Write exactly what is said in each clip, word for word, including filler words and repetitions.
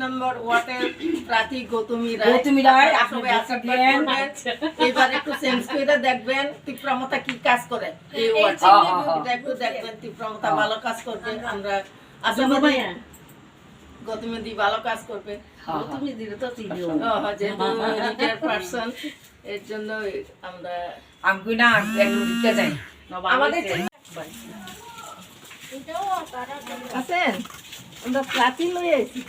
নম্বর ওয়ার্ডের প্রার্থী গৌতমী রায়। গৌতমী রায়, আপনারা সবাই আপনি আশীর্বাদ ভোটটা দেন। করবেন। এবার একটু চেঞ্জ করে দেখবেন তীব্র মথা কি কাজ করে এই ওয়ার্ডে। হ্যাঁ, হ্যাঁ, হ্যাঁ। এটা একটু দেখবেন তীব্র মথা হ্যাঁ। ভালো কাজ করবে। আমরা আশাবাদী গৌতমী দি ভালো কাজ করবে। হ্যাঁ, হ্যাঁ। গৌতমী দিরে তো চিনি। ও, হ্যাঁ, যেহেতু রিটায়ার্ড পারসন, এর জন্য আমরা আঙ্গুই না, একটু দিতে যাই। আমাদের আছেন? আমরা প্রার্থী লই আইছি।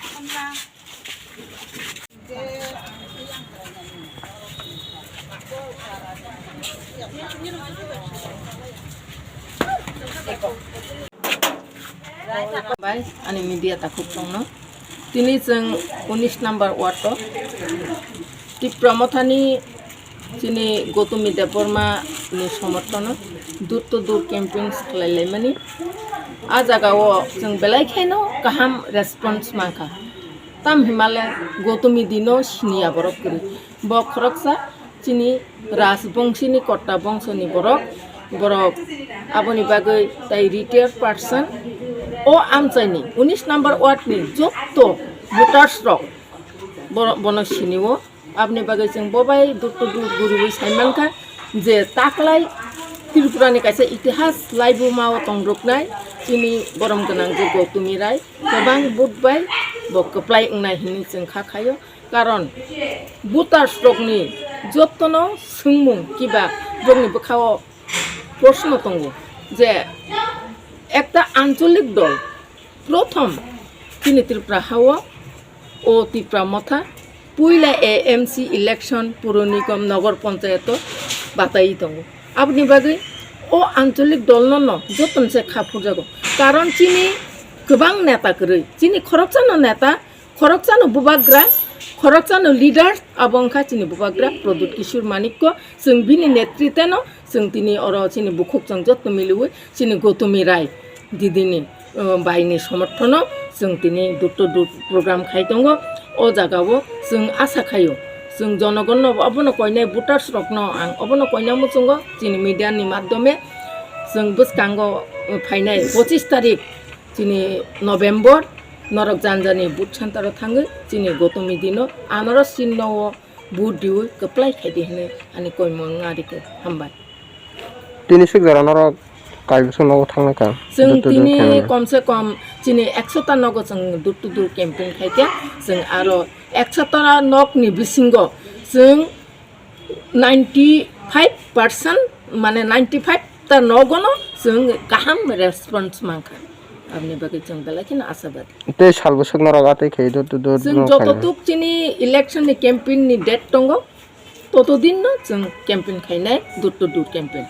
Bai, ani media takhuk tongno. Tini chwng unis number ward o Tipra Mothani chini Gotumi Debbarma ni somorthono door to door campaigns khlai laimani. A jaga o chwng belai kheno kaham response mankha. Tam himale Gotumi dino siniya borok kwrwi. Bo khoroksa chini Rajbongshini Kotta bongsoni borok, borok aboni bagwi tai retired person o amchaini unis number ward ni jotto voters rok boro-, bono sinio. Aboni bagwi chwng bo bai door to door guriwi sai mankha je taklai Tripura ni kaisa itihas laibuma o tongroknai chini borom gwnang je Gotumi Rai kwbang vote bai bo kwplai wngnai hinwi chwng kha khaio. Karon voters rokni jotono swngmung kiba bokni bwkhao proshno tongo je ekta ancholik dol prothom chini Tripura hao o Tipra Motha puila A M C election Puro Nigom Nogor Panchayato batai tongo. Aboni bagwi o ancholik dolno no jotono se kha phurjago. Karon chini kwbang neta kwrwi, chini khoroksano neta Khoroksano bubagra, khoroksano leader, abo wngkha chini bubagra Pradyut Kishore Manikya. Chwng bini netritwno chwng tini oro chini bukhuk chwng joto miliwi chini Gotumi Rai didini, uh, baini somorthono chwng tini door to door program khai tongo. O jagao chwng asa khaio, chwng jonogonno abono koinai voters rokno ang obono koina muchungo chini media ni madhyome chwng bwskango, uh, phainai pochis tarik chini November norok jani jani vote center o thangwi chini Gotumi dino anoro chinno o vote diwi kwplai khaidi hinwi ani koimung ngarikhe. Hambai. Tini sik jora norok kaibwswk nogo thangnai kha? Chwng tini komse kom chini ekso ta nogo chwng door to door campaign khaikha. Chwng aro ekso ta nokni bisingo chwng ninety five percent, mane ninety five ta nogono chwng kaham response mankha. Aboni bagwi chwng belai kheno ashabadi. Tei sal bwswk norok atwi khe door to door chwng no joto khainai. Tuk chini election ni campaign ni date tongo, toto din no chwng campaign khainai, door to door campaign.